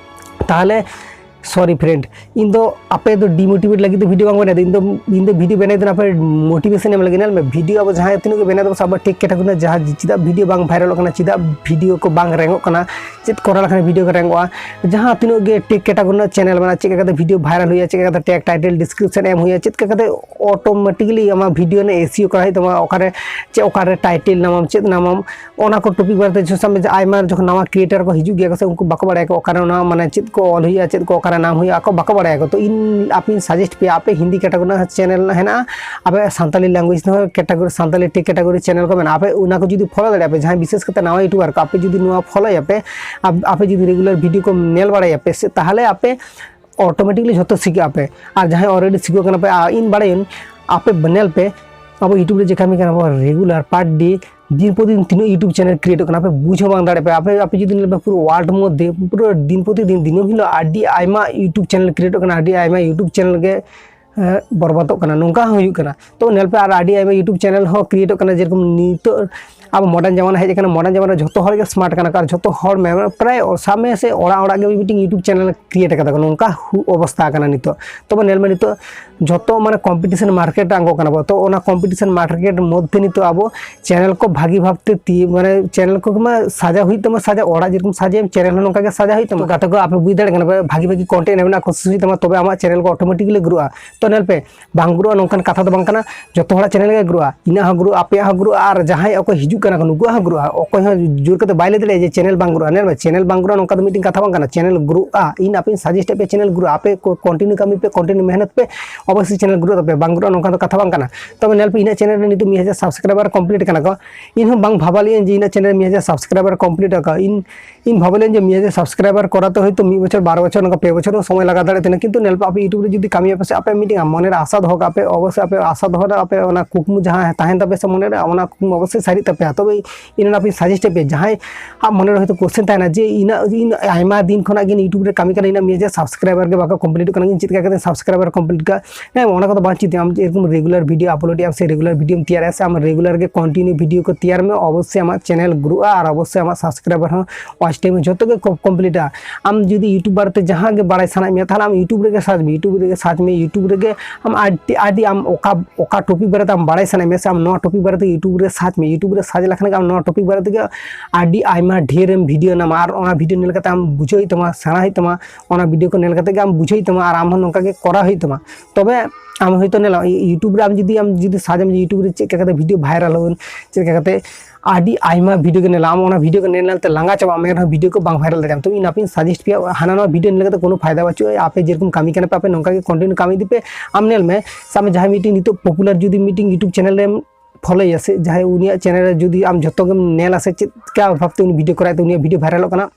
ᱛᱟᱦᱚᱞᱮ Sorry friend, ᱤᱧ ᱫᱚ ᱟᱯᱮ ᱫᱚ demotivate ᱞᱟᱹᱜᱤᱫ ᱫᱚ video ᱵᱟᱝ ᱵᱮᱱᱟᱣ ᱫᱟ, ᱤᱧ ᱫᱚ ᱤᱧ ᱫᱚ video ᱵᱮᱱᱟᱣ ᱫᱚ ᱟᱯᱮ motivation ᱮᱢ ᱞᱟᱹᱜᱤᱫ᱾ ᱧᱮᱞ ᱢᱮ, video ᱟᱵᱚ ᱡᱟᱦᱟᱸ ᱛᱤᱱᱟᱹᱜ ᱜᱮ ᱵᱮᱱᱟᱣ ᱫᱟᱵᱚ ᱥᱮ, ᱟᱵᱚ tech category ᱨᱮᱱᱟᱜ ᱡᱟᱦᱟᱸ ᱪᱮᱫᱟᱜ video ᱵᱟᱝ viral ᱚᱜ ᱠᱟᱱᱟ, ᱪᱮᱫᱟᱜ video ᱠᱚ ᱵᱟᱝ rank ᱚᱜ ᱠᱟᱱᱟ, ᱪᱮᱫ ᱠᱚᱨᱟᱣ ᱞᱮᱠᱷᱟᱱ video ᱠᱚ rank ᱚᱜᱼᱟ, ᱡᱟᱦᱟᱸ ᱛᱤᱱᱟᱹᱜ ᱜᱮ tech category ᱨᱮᱱᱟᱜ channel ᱢᱮᱱᱟᱜᱼᱟ, ᱪᱮᱫ ᱞᱮᱠᱟᱛᱮ video viral ᱦᱩᱭᱩᱜᱼᱟ, ᱪᱮᱫ ᱞᱮᱠᱟᱛᱮ tag title description ᱮᱢ ᱦᱩᱭᱩᱜᱼᱟ, ᱪᱮᱫ ᱞᱮᱠᱟᱛᱮ automatically ᱟᱢᱟᱜ video ᱨᱮᱱᱟᱜ S E O ᱠᱚᱨᱟᱣ ᱦᱩᱭᱩᱜ ᱛᱟᱢᱟ, ᱚᱠᱟᱨᱮ ᱪᱮᱫ, ᱚᱠᱟᱨᱮ title ᱱᱟᱢᱟᱢ, ᱪᱮᱫ ᱱᱟᱢᱟᱢ, ᱚᱱᱟ ᱠᱚ topic ᱵᱟᱨᱮᱛᱮ ᱡᱚᱠᱷᱚᱱ ᱥᱟᱢᱱᱮ ᱟᱭᱢᱟ ᱡᱚᱠᱷᱚᱱ ᱱᱟᱣᱟ creator ᱠᱚ ᱦᱤᱡᱩᱜ ᱜᱮᱭᱟ ᱠᱚ ᱥᱮ, ᱩᱱᱠᱩ ᱵᱟᱠᱚ ᱵᱟᱲᱟᱭᱟ ᱠᱚ ᱚᱠᱟᱨᱮ ᱚᱱᱟ ᱢᱟᱱᱮ ᱪᱮᱫ ᱠᱚ ᱚᱞ ᱦᱩᱭᱩᱜᱼᱟ, ᱪᱮᱫ ᱠᱚ ᱚᱠᱟᱨᱮ ᱱᱟᱢ ᱦᱩᱭᱩᱜᱼᱟ, ᱟᱠᱚ ᱵᱟᱠᱚ ᱵᱟᱲᱟᱭᱟ ᱠᱚ᱾ ᱛᱚ ᱤᱧ ᱟᱯᱮᱧ suggest ᱯᱮᱭᱟ, ᱟᱯᱮ ᱦᱤᱱᱫᱤ category ᱨᱮᱱᱟᱜ channel ᱦᱮᱱᱟᱜᱼᱟ, ᱟᱯᱮ ᱥᱟᱱᱛᱟᱞᱤ language ᱨᱮᱦᱚᱸ category, Santali tech category channel ᱠᱚ ᱢᱮᱱᱟᱜᱼᱟ, ᱟᱯᱮ ᱚᱱᱟ ᱠᱚ ᱡᱩᱫᱤ follow ᱫᱟᱲᱮᱭᱟᱜᱼᱟ ᱯᱮ, ᱡᱟᱦᱟᱸᱭ ᱵᱤᱥᱮᱥ ᱠᱟᱛᱮ ᱱᱟᱣᱟ YouTuber ᱠᱚ, ᱟᱯᱮ ᱡᱩᱫᱤ ᱱᱚᱣᱟ follow ᱭᱟᱯᱮ, ᱟᱯ- ᱟᱯᱮ ᱡᱩᱫᱤ regular video ᱠᱚ ᱧᱮᱞ ᱵᱟᱲᱟᱭᱟᱯᱮ ᱥᱮ, ᱛᱟᱦᱚᱞᱮ ᱟᱯᱮ automatically ᱡᱷᱚᱛᱚ ᱥᱤᱠᱷᱟᱹᱜ ᱟᱯᱮ᱾ ᱟᱨ ᱡᱟᱦᱟᱸᱭ already ᱥᱤᱠᱷᱟᱹᱣ ᱠᱟᱱᱟ ᱯᱮ, ᱟ- ᱤᱧ ᱵᱟᱲᱟᱭᱟᱹᱧ, ᱟᱯᱮ ᱧᱮᱞ ᱯᱮ, ᱟᱵᱚ YouTube ᱨᱮ ᱡᱮ ᱠᱟᱹᱢᱤ ᱠᱟᱱᱟ ᱵᱚ regular per day, ᱫᱤᱱ ᱯᱨᱚᱛᱤᱫᱤᱱ ᱛᱤᱱᱟᱹᱜ YouTube channel create ᱚᱜ ᱠᱟᱱᱟ, ᱟᱯᱮ ᱵᱩᱡᱽ ᱦᱚᱸ ᱵᱟᱝ ᱫᱟᱲᱮᱭᱟᱜ ᱯᱮ᱾ ᱟᱯᱮ, ᱟᱯᱮ ᱡᱩᱫᱤ ᱧᱮᱞ ᱯᱮ, ᱯᱩᱨᱟᱹ world ᱢᱚᱫᱽᱫᱷᱮ ᱯᱩᱨᱟᱹ ᱫᱤᱱ ᱯᱨᱚᱛᱤᱫᱤᱱ, ᱫᱤᱱᱟᱹᱢ ᱦᱤᱞᱳᱜ ᱟᱹᱰᱤ ᱟᱭᱢᱟ YouTube channel create ᱚᱜ ᱠᱟᱱᱟ, ᱟᱹᱰᱤ ᱟᱭᱢᱟ YouTube channel ᱜᱮ ᱮ, ᱵᱚᱨᱵᱟᱫᱚᱜ ᱠᱟᱱᱟ, ᱱᱚᱝᱠᱟ ᱦᱚᱸ ᱦᱩᱭᱩᱜ ᱠᱟᱱᱟ᱾ ᱛᱚ ᱧᱮᱞ ᱯᱮ, ᱟᱨ ᱟᱹᱰᱤ ᱟᱭᱢᱟ YouTube channel ᱦᱚᱸ create ᱚᱜ ᱠᱟᱱᱟ, ᱡᱮᱨᱚᱠᱚᱢ ᱱᱤᱛᱚᱜ ᱟᱵᱚ modern ᱡᱟᱢᱟᱱᱟ ᱦᱮᱡ ᱟᱠᱟᱱᱟ, modern ᱡᱟᱢᱟᱱᱟ ᱨᱮ ᱡᱷᱚᱛᱚ ᱦᱚᱲ ᱜᱮ smart ᱠᱟᱱᱟ ᱠᱚ, ᱟᱨ ᱡᱷᱚᱛᱚ ᱦᱚᱲ ᱢᱮ-, ᱯᱨᱟᱭ ᱥᱟᱵ ᱢᱮ ᱥᱮ ᱚᱲᱟᱜ ᱚᱲᱟᱜ ᱜᱮ ᱢᱤᱫᱴᱤᱝ YouTube channel create ᱟᱠᱟᱫᱟ ᱠᱚ, ᱱᱚᱝᱠᱟ ᱦᱩ-, ᱚᱵᱚᱥᱛᱟ ᱠᱟᱱᱟ ᱱᱤᱛᱚᱜ᱾ ᱛᱚᱵᱮ ᱧᱮᱞ ᱢᱮ, ᱱᱤᱛᱚᱜ ᱡᱷᱚᱛᱚ ᱢᱟᱱᱮ competition market ᱨᱮ ᱟᱬᱜᱚ ᱠᱟᱱᱟ ᱵᱚ᱾ ᱛᱚ ᱚᱱᱟ competition market ᱢᱚᱫᱽᱫᱷᱮ ᱱᱤᱛᱚᱜ ᱟᱵᱚ channel ᱠᱚ ᱵᱷᱟᱹᱜᱤ ᱵᱷᱟᱵᱛᱮ ᱛᱤ-, ᱢᱟᱱᱮ channel ᱠᱚ ᱢᱟ ᱥᱟᱡᱟᱣ ᱦᱩᱭᱩᱜ ᱛᱟᱢᱟ, ᱥᱟᱡᱟᱣ ᱚᱲᱟᱜ ᱡᱮᱨᱚᱠᱚᱢ ᱥᱟᱡᱟᱣ channel ᱦᱚᱸ ᱱᱚᱝᱠᱟ ᱜᱮ ᱥᱟᱡᱟᱣ ᱦᱩᱭᱩᱜ ᱛᱟᱢᱟ᱾ ᱜᱟᱛᱮ ᱠᱚ, ᱟᱯᱮ ᱵᱩᱡᱽ ᱫᱟᱲᱮᱭᱟᱜ ᱠᱟᱱᱟ ᱯᱮ, ᱵᱷᱟᱹᱜᱤ ᱵᱷᱟᱹᱜᱤ content ᱮᱢ ᱨᱮᱱᱟᱜ ᱠᱳᱥᱤᱥ ᱦᱩᱭᱩᱜ ᱛᱟᱢᱟ, ᱛᱚᱵᱮ ᱟᱢᱟᱜ channel ᱠᱚ automatically grow ᱟ᱾ ᱛᱚ ᱧᱮᱞ ᱯᱮ, ᱵᱟᱝ grow ᱟ ᱱᱚᱝᱠᱟᱱ ᱠᱟᱛᱷᱟ ᱫᱚ ᱵᱟᱝ ᱠᱟᱱᱟ, ᱡᱚᱛᱚ ᱦᱚᱲᱟᱜ channel ᱜᱮ grow ᱟ, ᱤᱧᱟᱹᱜ ᱦᱚᱸ grow ᱟ, ᱟᱯᱮᱭᱟᱜ ᱦᱚᱸ grow ᱟ, ᱟᱨ ᱡᱟᱦᱟᱸᱭ ᱚᱠᱚᱭ ᱦᱤᱡᱩᱜ ᱠᱟᱱᱟ ᱠᱚ ᱱᱩᱠᱩᱣᱟᱜ ᱦᱚᱸ grow ᱟ᱾ ᱚᱠᱚᱭ ᱦᱚᱸ ᱡᱳᱨ ᱠᱟᱛᱮ ᱵᱟᱭ ᱞᱟᱹᱭ ᱫᱟᱲᱮᱭᱟᱜᱼᱟ ᱡᱮ channel ᱵᱟᱝ grow ᱟ᱾ ᱧᱮᱞ ᱢᱮ, channel ᱵᱟᱝ grow ᱟ ᱱᱚᱝᱠᱟ ᱫᱚ ᱢᱤᱫᱴᱮᱱ ᱠᱟᱛᱷᱟ ᱵᱟᱝ ᱠᱟᱱᱟ, channel grow ᱟ᱾ ᱤᱧ ᱟᱯᱮᱧ suggest ᱮᱫ ᱯᱮ channel grow ᱟ, ᱟᱯᱮ ᱠᱚ continue ᱠᱟᱹᱢᱤ ᱯᱮ, continue ᱢᱮᱦᱱᱚᱛ ᱯᱮ, ᱚᱵᱚᱥᱥᱳᱭ channel grow ᱛᱟᱯᱮ, ᱵᱟᱝ grow ᱟ ᱱᱚᱝᱠᱟ ᱫᱚ ᱠᱟᱛᱷᱟ ᱵᱟᱝ ᱠᱟᱱᱟ᱾ ᱛᱚᱵᱮ ᱧᱮᱞ ᱯᱮ, ᱤᱧᱟᱹᱜ channel ᱨᱮ ᱱᱤᱛᱚᱜ ᱢᱤᱫ ᱦᱟᱡᱟᱨ subscriber complete ᱠᱟᱱᱟ ᱠᱚ, ᱤᱧ ᱦᱚᱸ ᱵᱟᱝ ᱵᱷᱟᱵᱟ ᱞᱮᱫᱟᱹᱧ ᱡᱮ ᱤᱧᱟᱹᱜ channel ᱨᱮ ᱢᱤᱫ ᱦᱟᱡᱟᱨ subscriber complete ᱟᱠᱟᱱᱟ᱾ ᱤᱧ ᱤᱧ ᱵᱷᱟᱵᱟᱣ ᱞᱮᱫᱟᱹᱧ ᱡᱮ ᱢᱤᱫ ᱦᱟᱡᱟᱨ subscriber ᱠᱚᱨᱟᱣ ᱛᱮ ᱦᱚᱭᱛᱳ ᱢᱤᱫ ᱵᱚᱪᱷᱚᱨ, ᱵᱟᱨ ᱵᱚᱪᱷᱚᱨ, ᱱᱚᱝᱠᱟ ᱯᱮ ᱵᱚᱪᱷᱚᱨ ᱦᱚᱸ ᱥᱚᱢᱚᱭ ᱞᱟᱜᱟᱣ ᱫᱟᱲᱮᱭᱟᱜ ᱛᱤᱧᱟ, ᱠᱤᱱᱛᱩ ᱧᱮᱞ ᱯᱮ, ᱟᱯᱮ YouTube ᱨᱮ ᱡᱩᱫᱤ ᱠᱟᱹᱢᱤᱭᱟ ᱯᱮ ᱥᱮ, ᱟᱯᱮ ᱢᱤᱫᱴᱮᱱ ᱢᱚᱱᱮᱨᱮ ᱟᱥᱟ ᱫᱚᱦᱚ ᱠᱟᱜ ᱯᱮ, ᱚᱵᱚᱥᱥᱳᱭ ᱟᱯᱮ ᱟᱥᱟ ᱫᱚᱦᱚ ᱨᱮ ᱟᱯᱮ ᱚᱱᱟ ᱠᱩᱠᱢᱩ ᱡᱟᱦᱟᱸ ᱛᱟᱦᱮᱱ ᱛᱟᱯᱮᱭᱟ ᱥᱮ ᱢᱚᱱᱮᱨᱮ, ᱚᱱᱟ ᱠᱩᱠᱢᱩ ᱚᱵᱚᱥᱥᱳᱭ ᱥᱟᱹᱨᱤᱜ ᱛᱟᱯᱮᱭᱟ᱾ ᱛᱚᱵᱮ ᱤᱧ ᱚᱱᱟ ᱯᱮ suggest ᱟᱯᱮᱭᱟ, ᱡᱟᱦᱟᱸᱭ ᱟᱜ ᱢᱚᱱᱮᱨᱮ ᱦᱚᱭᱛᱳ question ᱛᱟᱦᱮᱱᱟ ᱡᱮ ᱤᱱᱟᱹᱜ, ᱤᱧ ᱟᱭᱢᱟ ᱫᱤᱱ ᱠᱷᱚᱱᱟᱜ ᱜᱮ YouTube ᱨᱮ ᱠᱟᱹᱢᱤ ᱠᱟᱱᱟ, ᱤᱱᱟᱹᱜ ᱢᱤᱫ ᱦᱟᱡᱟᱨ subscriber ᱜᱮ ᱵᱟᱠᱚ complete ᱠᱟᱱᱟ, ᱤᱧ ᱪᱮᱫ ᱞᱮᱠᱟ ᱠᱟᱛᱮ subscriber complete ᱠᱟᱜᱼᱟ? ᱦᱮᱸ, ᱚᱱᱟ ᱠᱚᱫᱚ ᱵᱟᱝ ᱪᱤᱱᱛᱟᱹ᱾ ᱟᱢ ᱡᱮᱨᱚᱠᱚᱢ regular video upload ᱮᱫ ᱟᱢ ᱥᱮ regular video ᱮᱢ ᱛᱮᱭᱟᱨᱮᱫᱼᱟ ᱥᱮ ᱟᱢ regular ᱜᱮ continue video ᱠᱚ ᱛᱮᱭᱟᱨ ᱢᱮ, ᱚᱵᱚᱥᱥᱳᱭ ᱟᱢᱟᱜ channel ᱜᱨᱳᱜᱼᱟ ᱟᱨ ᱚᱵᱚᱥᱥᱳᱭ ᱟᱢᱟᱜ subscriber ᱦᱚᱸ, watch time ᱡᱷᱚᱛᱚ ᱜᱮ ᱠᱚᱢᱯᱞᱤᱴᱟ᱾ ᱟᱢ ᱡᱩᱫᱤ YouTube ᱵᱟᱨᱮᱛᱮ ᱡᱟᱦᱟᱸ ᱜᱮ ᱵᱟᱲᱟᱭ ᱥᱟᱱᱟᱭᱮᱫ ᱢᱮᱭᱟ, ᱛᱟᱦᱚᱞᱮ ᱟᱢ YouTube ᱨᱮᱜᱮ search ᱢᱮ, YouTube ᱨᱮᱜᱮ search ᱢᱮ, YouTube ᱨᱮᱜᱮ ᱟᱢ ᱟᱹᱰᱤ, ᱟᱹᱰᱤ ᱟᱢ ᱚᱠᱟ, ᱚᱠᱟ topic ᱵᱟᱨᱮᱛᱮ ᱟᱢ ᱵᱟᱲᱟᱭ ᱥᱟᱱᱟᱭᱮᱫ ᱢᱮᱭᱟ ᱥᱮ ᱟᱢ ᱱᱚᱣᱟ topic ᱵᱟᱨᱮᱛᱮ YouTube ᱨᱮ search ᱢᱮ, YouTube ᱨᱮ search ᱞᱮᱠᱷᱟᱱ ᱜᱮ ᱟᱢ ᱱᱚᱣᱟ topic ᱵᱟᱨᱮ ᱛᱮᱜᱮ ᱟᱹᱰᱤ ᱟᱭᱢᱟ ᱰᱷᱮᱨ ᱮᱢ video ᱧᱟᱢᱟ᱾ ᱟᱨ ᱚᱱᱟ video ᱧᱮᱞ ᱠᱟᱛᱮ ᱟᱢ ᱵᱩᱡᱷᱟᱹᱣ ᱦᱩᱭᱩᱜ ᱛᱟᱢᱟ, ᱥᱮᱬᱟ ᱦᱩᱭᱩᱜ ᱛᱟᱢᱟ, ᱚᱱᱟ video ᱠᱚ ᱧᱮᱞ ᱠᱟᱛᱮ ᱜᱮ ᱟᱢ ᱵᱩᱡᱷᱟᱹᱣ ᱦᱩᱭᱩᱜ ᱛᱟᱢᱟ ᱟᱨ ᱟᱢ ᱦᱚᱸ ᱱᱚᱝᱠᱟ ᱜᱮ ᱠᱚᱨᱟᱣ ᱦᱩᱭᱩᱜ ᱛᱟᱢᱟ᱾ ᱛᱚᱵᱮ ᱟᱢ ᱦᱚᱭᱛᱳ ᱧᱮᱞᱟ YouTube ᱨᱮ ᱟᱢ ᱡᱩᱫᱤ, ᱟᱢ ᱡᱩᱫᱤ search ᱟᱢ YouTube ᱨᱮ ᱪᱮᱫ ᱞᱮᱠᱟ ᱠᱟᱛᱮ video viral ᱟᱵᱚᱱ, ᱪᱮᱫ ᱞᱮᱠᱟ ᱠᱟᱛᱮ ᱟᱹᱰᱤ ᱟᱭᱢᱟ video ᱜᱮ ᱧᱮᱞᱟ, ᱟᱢ ᱚᱱᱟ video ᱜᱮ ᱧᱮᱞ ᱧᱮᱞ ᱛᱮ ᱞᱟᱸᱜᱟ ᱪᱟᱵᱟᱜ ᱟᱢ, ᱮᱱᱨᱮᱦᱚᱸ video ᱠᱚ ᱵᱟᱝ viral ᱫᱟᱲᱮᱭᱟᱜ ᱟᱢ᱾ ᱛᱚ ᱤᱧ ᱟᱯᱮᱧ suggest ᱯᱮᱭᱟ, ᱦᱟᱱᱟ ᱱᱚᱣᱟ video ᱧᱮᱞ ᱠᱟᱛᱮ ᱠᱳᱱᱳ ᱯᱷᱟᱭᱫᱟ ᱵᱟᱹᱪᱩᱜᱼᱟ᱾ ᱟᱯᱮ ᱡᱮᱨᱚᱠᱚᱢ ᱠᱟᱹᱢᱤ ᱠᱟᱱᱟ ᱯᱮ, ᱟᱯᱮ ᱱᱚᱝᱠᱟ ᱜᱮ continue ᱠᱟᱹᱢᱤ ᱤᱫᱤ ᱯᱮ᱾ ᱟᱢ ᱧᱮᱞ ᱢᱮ, ᱥᱟᱵ ᱢᱮ ᱡᱟᱦᱟᱸᱭ ᱢᱤᱫᱴᱮᱱ ᱱᱤᱛᱚᱜ popular ᱡᱩᱫᱤ ᱢᱤᱫᱴᱮᱱ YouTube channel ᱨᱮᱢ follow ᱮᱭᱟ ᱥᱮ ᱡᱟᱦᱟᱸᱭ ᱩᱱᱤᱭᱟᱜ channel ᱨᱮ ᱡᱩᱫᱤ ᱟᱢ ᱡᱷᱚᱛᱚ ᱜᱮᱢ ᱧᱮᱞᱟ ᱥᱮ ᱪᱮᱫ ᱞᱮᱠᱟ ᱵᱷᱟᱵᱛᱮ ᱩᱱᱤ video ᱠᱚᱨᱟᱣ ᱛᱮ ᱩᱱᱤᱭᱟᱜ video viral ᱚᱜ ᱠᱟᱱᱟ,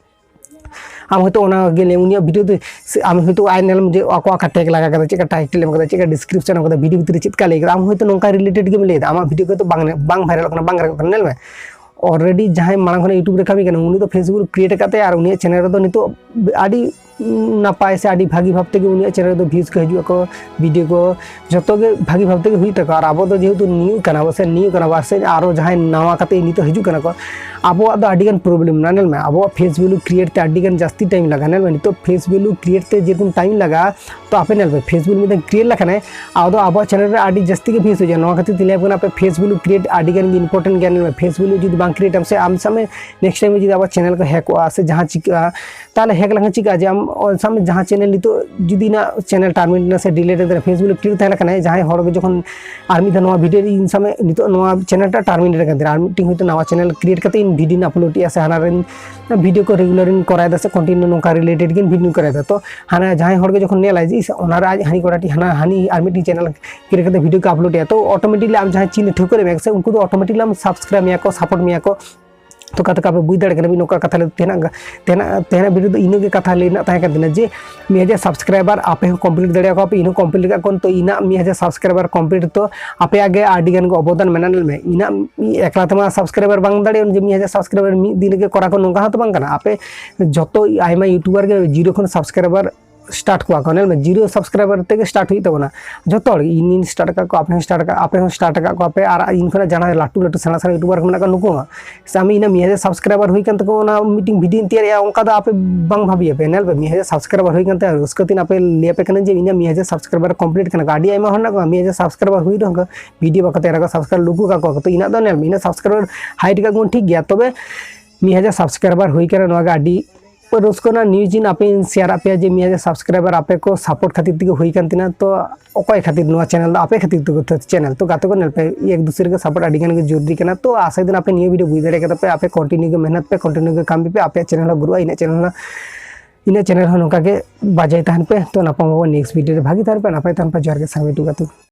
ᱟᱢ ᱦᱚᱭᱛᱳ ᱚᱱᱟ ᱜᱮ ᱞᱟᱹᱭ, ᱩᱱᱤᱭᱟᱜ video ᱫᱚ ᱥᱮ ᱟᱢ ᱦᱚᱭᱛᱳ ᱟᱭ ᱧᱮᱞ ᱢᱮ ᱡᱮ ᱚᱠᱟ, ᱚᱠᱟ tag ᱞᱟᱜᱟᱣ ᱠᱟᱫᱟ, ᱪᱮᱫ ᱞᱮᱠᱟ title ᱮᱢ ᱠᱟᱫᱟ, ᱪᱮᱫ ᱞᱮᱠᱟ description ᱮᱢ ᱠᱟᱫᱟ, video ᱵᱷᱤᱛᱨᱤ ᱨᱮ ᱪᱮᱫ ᱞᱮᱠᱟ ᱞᱟᱹᱭ ᱠᱟᱫᱟ, ᱟᱢ ᱦᱚᱭᱛᱳ ᱱᱚᱝᱠᱟ related ᱜᱮᱢ ᱞᱟᱹᱭ ᱫᱟ, ᱟᱢᱟᱜ video ᱠᱚ ᱦᱚᱭᱛᱳ ᱵᱟᱝ, ᱵᱟᱝ viral ᱚᱜ ᱠᱟᱱᱟ, ᱵᱟᱝ ᱨᱟᱠᱟᱵ ᱠᱟᱱᱟ᱾ ᱧᱮᱞ ᱢᱮ, already ᱡᱟᱦᱟᱸᱭ ᱢᱟᱲᱟᱝ ᱠᱷᱚᱱᱟᱜ YouTube ᱨᱮ ᱠᱟᱹᱢᱤ ᱠᱟᱱᱟ, ᱩᱱᱤ ᱫᱚ Facebook create ᱟᱠᱟᱫ ᱛᱟᱭᱟ ᱟᱨ ᱩᱱᱤᱭᱟᱜ channel ᱨᱮᱫᱚ ᱱᱤᱛᱚᱜ ᱟᱹᱰᱤ ᱱᱟᱯᱟᱭ ᱥᱮ ᱟᱹᱰᱤ ᱵᱷᱟᱹᱜᱤ ᱵᱷᱟᱵ ᱛᱮᱜᱮ ᱩᱱᱤᱭᱟᱜ channel ᱨᱮᱫᱚ views ᱠᱚ ᱦᱤᱡᱩᱜ ᱟᱠᱚ, video ᱠᱚ ᱡᱷᱚᱛᱚ ᱜᱮ ᱵᱷᱟᱹᱜᱤ ᱵᱷᱟᱵ ᱛᱮᱜᱮ ᱦᱩᱭᱩᱜ ᱛᱟᱠᱚᱣᱟ᱾ ᱟᱨ ᱟᱵᱚ ᱫᱚ ᱡᱮᱦᱮᱛᱩ new ᱠᱟᱱᱟ ᱵᱚ ᱥᱮ new ᱠᱟᱱᱟ ᱵᱚ, ᱥᱮ ᱟᱨᱚ ᱡᱟᱦᱟᱸᱭ ᱱᱟᱣᱟ ᱠᱟᱛᱮ ᱱᱤᱛᱚᱜ ᱦᱤᱡᱩᱜ ᱠᱟᱱᱟ ᱠᱚ, ᱟᱵᱚᱣᱟᱜ ᱫᱚ ᱟᱹᱰᱤ ᱜᱟᱱ problem ᱢᱮᱱᱟᱜᱼᱟ᱾ ᱧᱮᱞ ᱢᱮ, ᱟᱵᱚᱣᱟᱜ face value create ᱛᱮ ᱟᱹᱰᱤ ᱜᱟᱱ ᱡᱟᱹᱥᱛᱤ time ᱞᱟᱜᱟᱜᱼᱟ᱾ ᱧᱮᱞ ᱢᱮ, ᱱᱤᱛᱚᱜ face value create ᱛᱮ ᱡᱮᱨᱚᱠᱚᱢ time ᱞᱟᱜᱟᱜᱼᱟ, ᱛᱚ ᱟᱯᱮ ᱧᱮᱞ ᱯᱮ, face value ᱢᱤᱫᱴᱟᱝ create ᱞᱮᱠᱷᱟᱱ ᱟᱫᱚ ᱟᱵᱚᱣᱟᱜ channel ᱨᱮ ᱟᱹᱰᱤ ᱡᱟᱹᱥᱛᱤ ᱜᱮ views ᱦᱤᱡᱩᱜᱼᱟ᱾ ᱱᱚᱣᱟ ᱠᱷᱟᱹᱛᱤᱨ ᱛᱮ ᱞᱟᱹᱭ ᱟᱯᱮ ᱠᱟᱱᱟ, ᱟᱯᱮ face value create ᱟᱹᱰᱤ ᱜᱟᱱ ᱜᱮ important ᱜᱮᱭᱟ᱾ ᱧᱮᱞ ᱢᱮ, face value ᱡᱩᱫᱤ ᱵᱟᱝ create ᱟᱢ ᱥᱮ, ᱟᱢ ᱥᱟᱵ ᱢᱮ next time ᱡᱩᱫᱤ ᱟᱵᱚᱣᱟᱜ channel ᱠᱚ hack ᱚᱜᱼᱟ ᱥᱮ ᱡᱟᱦᱟᱸ ᱪᱤᱠᱟᱹᱜᱼᱟ, ᱛᱟᱦᱚᱞᱮ hack ᱞᱮᱠᱷᱟᱱ ᱪᱤᱠᱟᱹᱜᱼᱟ ᱡᱮ ᱟᱢ, ᱥᱟᱵ ᱢᱮ ᱡᱟᱦᱟᱸ channel ᱱᱤᱛᱚᱜ ᱡᱩᱫᱤ ᱱᱟᱜ channel terminate ᱮᱱᱟ ᱥᱮ delete ᱮᱱ ᱛᱟᱦᱮᱱᱟ, face value create ᱛᱟᱦᱮᱸ ᱞᱮᱠᱷᱟᱱ ᱡᱟᱦᱟᱸᱭ ᱦᱚᱲ ᱜᱮ ᱡᱚᱠᱷᱚᱱ ᱟᱨ ᱢᱤᱫ ᱫᱷᱟᱣ ᱱᱚᱣᱟ video ᱤᱧ ᱥᱟᱵ ᱢᱮ ᱱᱤᱛᱚᱜ ᱱᱚᱣᱟ channel ᱴᱟ terminate ᱟᱠᱟᱱ ᱛᱤᱧᱟ, ᱟᱨ ᱢᱤᱫᱴᱮᱱ ᱦᱚᱭᱛᱳ ᱱᱟᱣᱟ channel create ᱠᱟᱛᱮ ᱤᱧ video ᱤᱧ upload ᱮᱜᱼᱟ ᱥᱮ ᱦᱟᱱᱟ ᱨᱮ video ᱠᱚ regular ᱤᱧ ᱠᱚᱨᱟᱣ ᱮᱫᱟ ᱥᱮ continue ᱱᱚᱝᱠᱟ related ᱜᱮ video ᱤᱧ ᱠᱚᱨᱟᱣ ᱮᱫᱟ, ᱛᱚ ᱦᱟᱱᱟ ᱡᱟᱦᱟᱸᱭ ᱦᱚᱲ ᱜᱮ ᱡᱚᱠᱷᱚᱱ ᱧᱮᱞᱟᱭ ᱡᱮ ᱤᱥ, ᱚᱱᱟ ᱨᱮ ᱟᱡ ᱦᱟᱹᱱᱤ ᱠᱚᱲᱟᱴᱤ ᱦᱟᱱᱟ ᱦᱟᱹᱱᱤ ᱟᱨ ᱢᱤᱫᱴᱮᱱ channel create ᱠᱟᱛᱮ video ᱠᱚ upload ᱮᱜᱼᱟ, ᱛᱚ automatically ᱟᱢ ᱡᱟᱦᱟᱸᱭ ᱪᱤᱱᱦᱟᱹ ᱴᱷᱟᱹᱣᱠᱟᱹ ᱨᱮ ᱢᱮᱱᱟᱜ ᱥᱮ ᱩᱱᱠᱩ ᱫᱚ automatically ᱟᱢ subscribe ᱢᱮᱭᱟ ᱠᱚ, support ᱢᱮᱭᱟ ᱠᱚ᱾ ᱛᱚ ᱠᱟᱛᱮ ᱟᱯᱮ ᱵᱩᱡᱽ ᱫᱟᱲᱮᱭᱟᱜ ᱠᱟᱱᱟ ᱱᱚᱝᱠᱟ ᱠᱟᱛᱷᱟ ᱞᱮ ᱛᱮᱦᱮᱱᱟᱜ ᱛᱮᱦᱮᱱᱟᱜ ᱛᱮᱦᱮᱱᱟᱜ video ᱫᱚ ᱤᱱᱟᱹᱜᱮ ᱠᱟᱛᱷᱟ ᱞᱟᱹᱭ ᱨᱮᱱᱟᱜ ᱛᱟᱦᱮᱸ ᱠᱟᱱ ᱛᱤᱧᱟ ᱡᱮ ᱢᱤᱫ ᱦᱟᱡᱟᱨ subscriber ᱟᱯᱮ ᱦᱚᱸ complete ᱫᱟᱲᱮᱭᱟᱠᱚᱣᱟ ᱯᱮ, ᱤᱧ ᱦᱚᱸ complete ᱠᱟᱜ ᱠᱚᱣᱟ᱾ ᱛᱚ ᱤᱧᱟᱹᱜ ᱢᱤᱫ ᱦᱟᱡᱟᱨ subscriber complete ᱛᱚ ᱟᱯᱮᱭᱟᱜ ᱜᱮ ᱟᱹᱰᱤ ᱜᱟᱱ ᱜᱮ ᱚᱵᱚᱫᱟᱱ ᱢᱮᱱᱟᱜᱼᱟ᱾ ᱧᱮᱞ ᱢᱮ, ᱤᱧᱟᱹᱜ ᱮᱠᱞᱟ ᱛᱮᱢᱟ subscriber ᱵᱟᱝ ᱫᱟᱲᱮᱭᱟᱜᱼᱟ ᱡᱮ ᱢᱤᱫ ᱦᱟᱡᱟᱨ subscriber ᱢᱤᱫ ᱫᱤᱱ ᱨᱮᱜᱮ ᱠᱚᱨᱟᱣ ᱠᱚ, ᱱᱚᱝᱠᱟ ᱦᱚᱸᱛᱚ ᱵᱟᱝ ᱠᱟᱱᱟ᱾ ᱟᱯᱮ ᱡᱷᱚᱛᱚ ᱟᱭᱢᱟ YouTuber ᱜᱮ zero ᱠᱷᱚᱱ subscriber start ᱠᱚᱣᱟ ᱠᱚ᱾ ᱧᱮᱞ ᱢᱮ, zero subscriber ᱛᱮᱜᱮ start ᱦᱩᱭᱩᱜ ᱛᱟᱵᱚᱱᱟ ᱡᱷᱚᱛᱚ ᱦᱚᱲ᱾ ᱤᱧᱤᱧ start ᱟᱠᱟᱫ ᱠᱚᱣᱟ, ᱟᱯᱮ ᱦᱚᱸ start ᱟᱠᱟᱫ ᱠᱚᱣᱟ, ᱟᱯᱮ ᱦᱚᱸ start ᱟᱠᱟᱫ ᱠᱚᱣᱟ ᱯᱮ, ᱟᱨ ᱤᱧ ᱠᱷᱚᱱᱟᱜ ᱡᱟᱦᱟᱸᱭ ᱞᱟᱹᱴᱩ ᱞᱟᱹᱴᱩ ᱥᱮᱬᱟ ᱥᱮᱬᱟ YouTuber ᱠᱚ ᱢᱮᱱᱟᱜ ᱠᱚᱣᱟ, ᱱᱩᱠᱩ ᱦᱚᱸ᱾ ᱥᱮ ᱟᱢ ᱤᱧᱟᱹᱜ ᱢᱤᱫ ᱦᱟᱡᱟᱨ subscriber ᱦᱩᱭ ᱠᱟᱱ ᱛᱟᱠᱚ, ᱚᱱᱟ ᱢᱤᱫᱴᱤᱝ video ᱧ ᱛᱮᱭᱟᱨᱮᱜᱼᱟ, ᱚᱱᱠᱟ ᱫᱚ ᱟᱯᱮ ᱵᱟᱝ ᱵᱷᱟᱹᱵᱤᱭᱟᱯᱮ᱾ ᱧᱮᱞ ᱯᱮ, ᱢᱤᱫ ᱦᱟᱡᱟᱨ subscriber ᱦᱩᱭ ᱠᱟᱱ ᱛᱟᱭᱟ, ᱨᱟᱹᱥᱠᱟᱹ ᱛᱮ ᱟᱯᱮ ᱞᱟᱹᱭᱟᱯᱮ ᱠᱟᱱᱟ ᱡᱮ ᱤᱧᱟᱹᱜ ᱢᱤᱫ ᱦᱟᱡᱟᱨ subscriber complete ᱠᱟᱱᱟ ᱠᱚ᱾ ᱟᱹᱰᱤ ᱟᱭᱢᱟ ᱦᱚᱲ ᱢᱮᱱᱟᱜ ᱠᱚᱣᱟ, ᱢᱤᱫ ᱦᱟᱡᱟᱨ subscriber ᱦᱩᱭ ᱨᱮᱦᱚᱸ ᱠᱚ video ᱵᱟᱠᱚ ᱛᱮᱭᱟᱨ ᱠᱟᱜᱼᱟ, subscriber ᱞᱩᱠᱩ ᱠᱟᱠᱚ ᱠᱚ᱾ ᱛᱚ ᱤᱱᱟᱹᱜ ᱫᱚ ᱧᱮᱞ ᱢᱮ, ᱤᱱᱟᱹᱜ subscriber ᱦᱟᱭ ᱴᱷᱤᱠ ᱠᱟᱜ ᱵᱚᱱ, ᱴᱷᱤᱠ ᱜᱮᱭᱟ, ᱛᱚᱵᱮ ᱢᱤᱫ ᱦᱟᱡᱟᱨ subscriber ᱦᱩᱭ ᱠᱟᱱᱟ, ᱱᱚᱣᱟ ᱜᱮ ᱟᱹᱰᱤ ᱨᱟᱹᱥᱠᱟᱹ ᱨᱮᱱᱟᱜ news ᱤᱧ ᱟᱯᱮᱧ share ᱟᱫ ᱯᱮᱭᱟ ᱡᱮ ᱢᱤᱫ ᱦᱟᱡᱟᱨ subscriber ᱟᱯᱮ ᱠᱚ support ᱠᱷᱟᱹᱛᱤᱨ ᱛᱮᱜᱮ ᱦᱩᱭ ᱠᱟᱱ ᱛᱤᱧᱟ᱾ ᱛᱚ ᱚᱠᱚᱭ ᱠᱷᱟᱹᱛᱤᱨ ᱱᱚᱣᱟ channel ᱫᱚ? ᱟᱯᱮ ᱠᱷᱟᱹᱛᱤᱨ ᱛᱮᱜᱮ ᱛᱚ channel᱾ ᱛᱚ ᱜᱟᱛᱮ ᱠᱚ, ᱧᱮᱞ ᱯᱮ, ᱮᱠ ᱫᱩᱥᱨᱮ ᱜᱮ support ᱟᱹᱰᱤ ᱜᱟᱱ ᱜᱮ ᱡᱚᱨᱩᱨᱤ ᱠᱟᱱᱟ᱾ ᱛᱚ ᱟᱥᱟᱭ ᱫᱤᱱ ᱟᱯᱮ ᱱᱤᱭᱟᱹ video ᱵᱩᱡᱽ ᱫᱟᱲᱮ ᱠᱟᱫᱟ ᱯᱮ, ᱟᱯᱮ continue ᱜᱮ ᱢᱮᱦᱱᱚᱛ ᱯᱮ, continue ᱜᱮ ᱠᱟᱹᱢᱤ ᱯᱮ, ᱟᱯᱮᱭᱟᱜ channel ᱦᱚᱸ ᱜᱨᱳᱜᱼᱟ, ᱤᱧᱟᱹᱜ channel ᱦᱚᱸ, ᱤᱧᱟᱹᱜ channel ᱦᱚᱸ ᱱᱚᱝᱠᱟ ᱜᱮ ᱵᱟᱡᱟᱭ ᱛᱟᱦᱮᱱ ᱯᱮ᱾ ᱛᱚ ᱧᱟᱯᱟᱢ ᱟᱵᱚ next video ᱨᱮ, ᱵᱷᱟᱹᱜᱤ ᱛᱟᱦᱮᱱ ᱯᱮ, ᱱᱟᱯᱟᱭ ᱛᱟᱦᱮᱱ ᱯᱮ, ᱡᱚᱦᱟᱨ ᱜᱮ ᱥᱟᱱᱟᱢ YouTube ᱜᱟᱛᱮ ᱠᱚ᱾